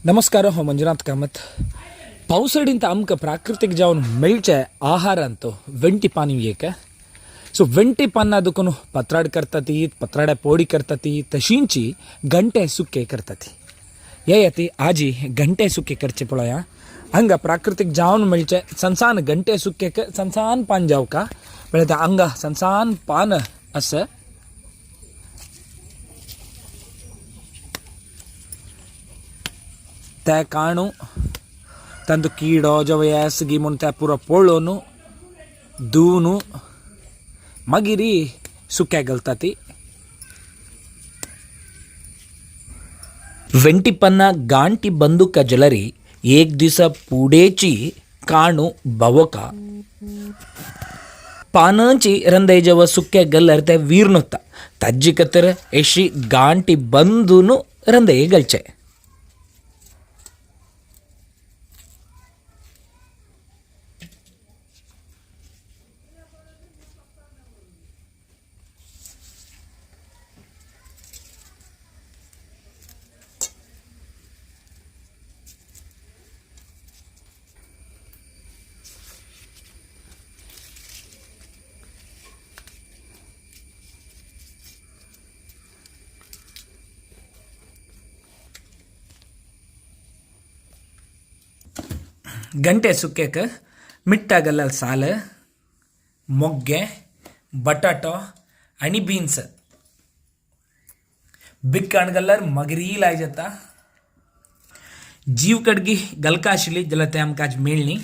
नमस्कार, हांव मंजुनाथ कामत. पावसाडींत आमकां प्राकृतीक जावन मेळचे आहारांत वेंटी पान एक. सो वेंटी पानां देखून पत्राड करता ती, पत्राड्या पोडी करता ती, तशींची घंटे सुके करता ती. ये ती आजी घंटे सुके करचे पळया. हांगा प्राकृतीक जावन मेळचे सनसान घंटे सुके सनसान पान जावका पळयता. हांगा सनसान पान आसा. ते काणू तांतू किडो जव येस गी म्हूण ते पुरो पळोवन धुवन मागीर सुक्याक घालता ती. वेंटिपन्ना गांटी बंदूका जलरी एक दिसा पुडेची काणू भवका पानांची रंदय जव सुक्या गल्लर ते वीर्णोता तज्जी कतर एशी गांटी बंदून रंदय गलचे. ಗಂಟೆ ಸುಕ್ಕೆಕ್ ಮಿಟ್ಟಾಗಲ್ಲ ಸಾಲ ಮೊಗ್ಗೆ बटाटो आनी बीन्स बिक्काण गल्लार मगरी लाय जाता. जीव कडगी गलका आशिल्ली जाल्यार ते आमकां आज मेळ्ळी.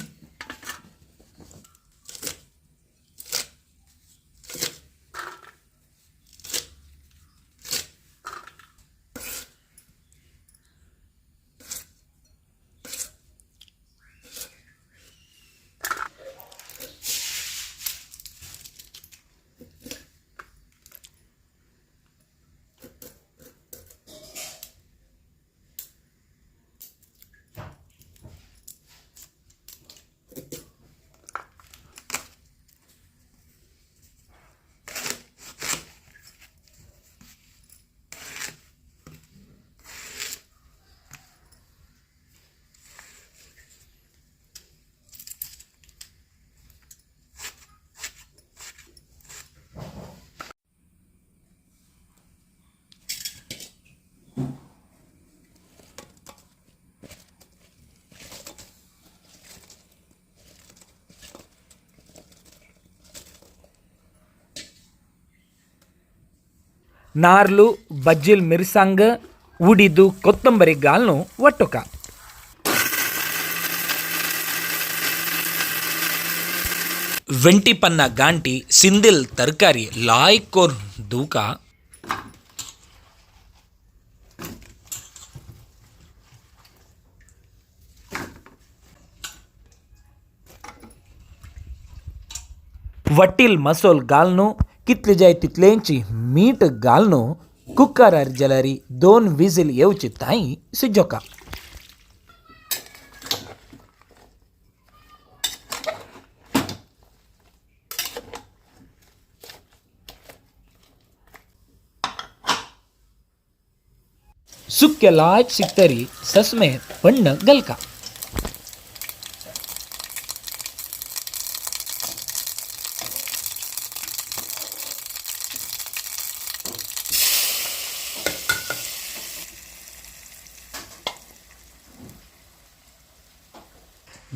नार्लू बज्जील मिरसांग उडीदू कोत्तंबरी घालून वट्टुका. वेंटिपन्ना गांटी सिंदिल तरकारी लायक कोर दुका. वट्टील मसोल घालून कितले जाय तितलेंची मीठ घालून कुकरार जाल्यार 2 विजील येवची ताई शिजोवका. सुक्के लायक शिकतरी ससमे पण्ण गलका.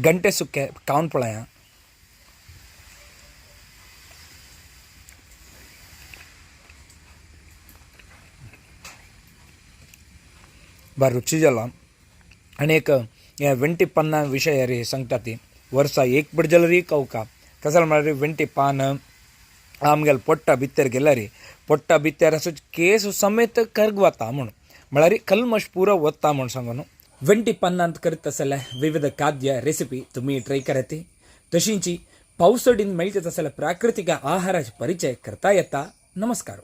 गंटे सुक्के कावन पळया. बार रुची जाला. आनी एक हे वेंटी पन्ना विशय रे सांगता ती वर्सा एक पट जाल्यार कवका कसाल म्हळ्यार वेंटी पान आमगेले पोट्टा भितर गेल्यार पोट्टा भितर असो केस समेत कर्ग वता म्हूण म्हळ्यार कल्मश पुरो वता म्हूण सांगू न्हू. वेंटी पन्नांत करत आसल्यार विविध खाद्य रेसिपी तुमी ट्राय करात. तशींची पावसडीन मेळचे आसल्यार प्राकृतीक आहाराचे परिचय करता येता. नमस्कार.